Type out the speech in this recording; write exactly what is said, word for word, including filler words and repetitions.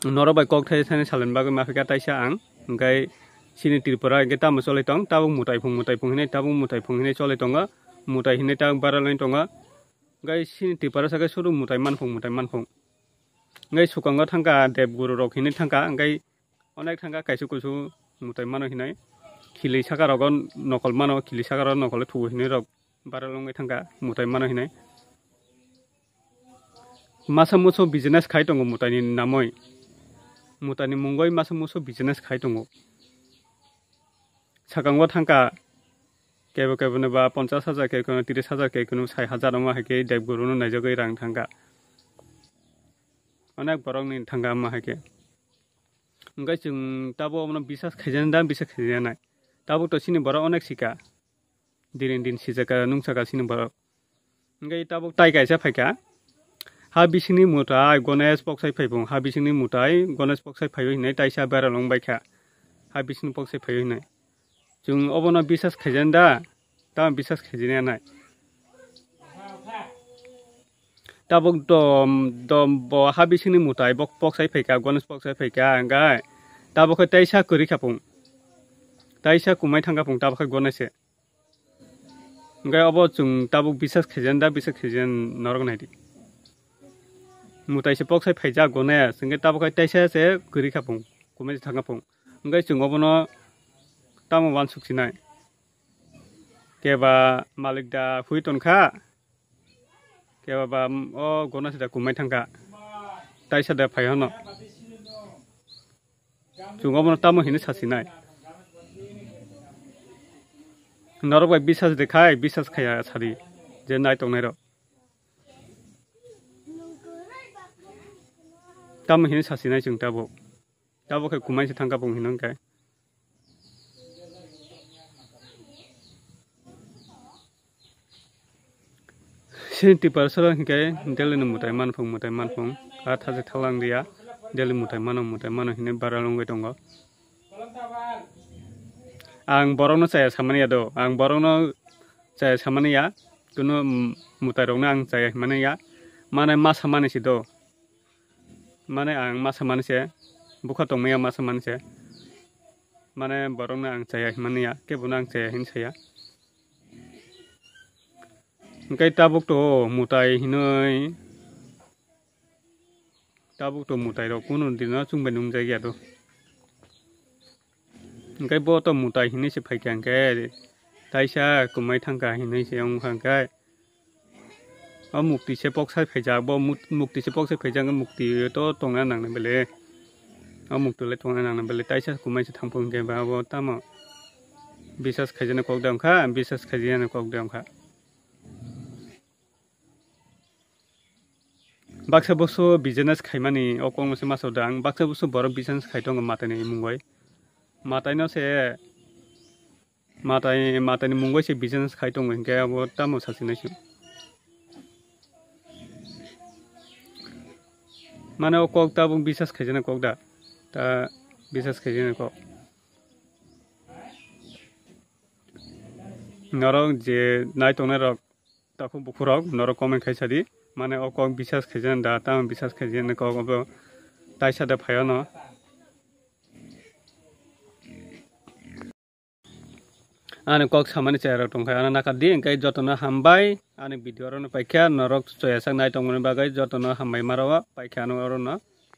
Norok bai kok thai thani salani bagwi ma phaikha taisa ang, hwnkhe chini Tripura hwnkhe tamo choli tong, tabuk mwtai phung mwtai phung hinwi, tabuk mwtai phung hinwi choli tongo, mwtai hinwi tabuk baralwi tongo, hwnkhe chini Tripura sakhe suru mwtai manphung mwtai manphung, hwnkhe swkango thangkha debguru rok hinwi thangkha, hwnkhe onek thangkha kaisa kusu mwtai mano hinwi, khili saka rogo nokol mano, khili saka rogo nokol thugo hinwi rok. Bara longwi thangkha mwtai mano hinwi. Masa muso business khai tongo mwtaini namwi. Mwtaini mungwi masa muso business khai tongo. Sakango thangkha kebo kebo ni ba ponchas hajar, kebo kebo ni tris hajar, kebo kebo ni sai hajar, omo hai khe debguru no naijagwi rang thangkha. Onek borok ni thangkha omo hai khe. Hwnkhe chwng tabuk obono bisas khaijani da, bisas khaijaknai. Tabuk to chini borok onek sika. Dinin din sijaka, nungsaka chini borok. Hwnkhe tabuk tai kaisa phaikha. Ha bisingni mwtai Ganesh poksai phaipung, ha bisingni mwtai Ganesh poksai phaio hinwi taisa viral wng baikha. Ha bisingni poksai phaio hinwi. Chwng obono bisas khaijani da, tamo bisas khaijani anai. Tabuk dom, dom bo ha bisingni mwtai bo poksai phaikha, Ganesh poksai phaikha, hwnkhe tabuk khe taisa kwrwi khapung. Taisa kumai thangkha pung tabuk khe Ganesh se. Hwnkhe obo chwng tabuk bisas khaijani da, bisas khaijani norok naidi. Mwtai se poksai phaijak Ganesh, hwnkhe tabuk khe taisa se kwrwi khapung, kumai se thangkha pung. Hwnkhe chwng obono tamo uansuk sinai. Keba malik da hui tonkha, keba ba o Ganesh da kumai thangkha, taisa da phai hano. Chwng obono tamo hinwi sasinai. Norok bai bisas de khai, bisas khaya sadi, je nai tongnai rok. Tamo hinwi sasinai chwng tabuk. Tabuk khe kumai se thangkha pung hinwi hwnkhe. Sini Tiprasa hwnkhe daily ni mwtai manphung, mwtai manphung. A thajak thalang dia. Daily mwtai mano, mwtai mano hinwi bara longwi tongo. Ang borokno chaya samani ya do. Ang borokno chaya samani ya. Kuno, mm, mwtai rokno ang chaya himani ya. Mane masa mani si do. Mane ang masa mani se, bukha tongmaya masa mani se. Mane borokno ang chaya himani ya, kebono ang chaya hin saya. Hwnkhe tabuk to mwtai hinwi, tabuk to mwtai rok kunu dino chwng bai nungjak ya do. Hwnkhe bo to mwtai hinwi se phaikha hwnkhe, taisa kumai thangkha hinwi se wngkha hwnkhe. O mukti se poksai phaijak, bo muk-, mukti se poksai phaijak, mukti to tongna nangna bele. O mukti le tongna nangna bele, taisa kumai se thangphung hwnkhe ba bo tamo. Bisas khaijani kok de wngkha, bisas khaijani kok de wngkha. Baksa busu business khaimani o kokno se masa dang, baksa busu borok business khai tongo matani mungoi. Mataino se Matai, matani mungoi se business khai tongo hinkhe abo tamo sasinai se. Mane o kok tabuk bisas khaijana kok da. Ta bisas khaijana kok. Norok je nai tongnai rok takhuk bukhuk rok norok comment khai sadi. Mane o kok bisas khaijana da tamo bisas khaijana kok obo taisa da phaiyano. Ani kok samani chaya rok tongkha, ano nakar di, hwnkhe jotono hambai, ani video rok no paikha, norok choya sak nai tongmani bagwi jotono hambai maro paikha ano oro no.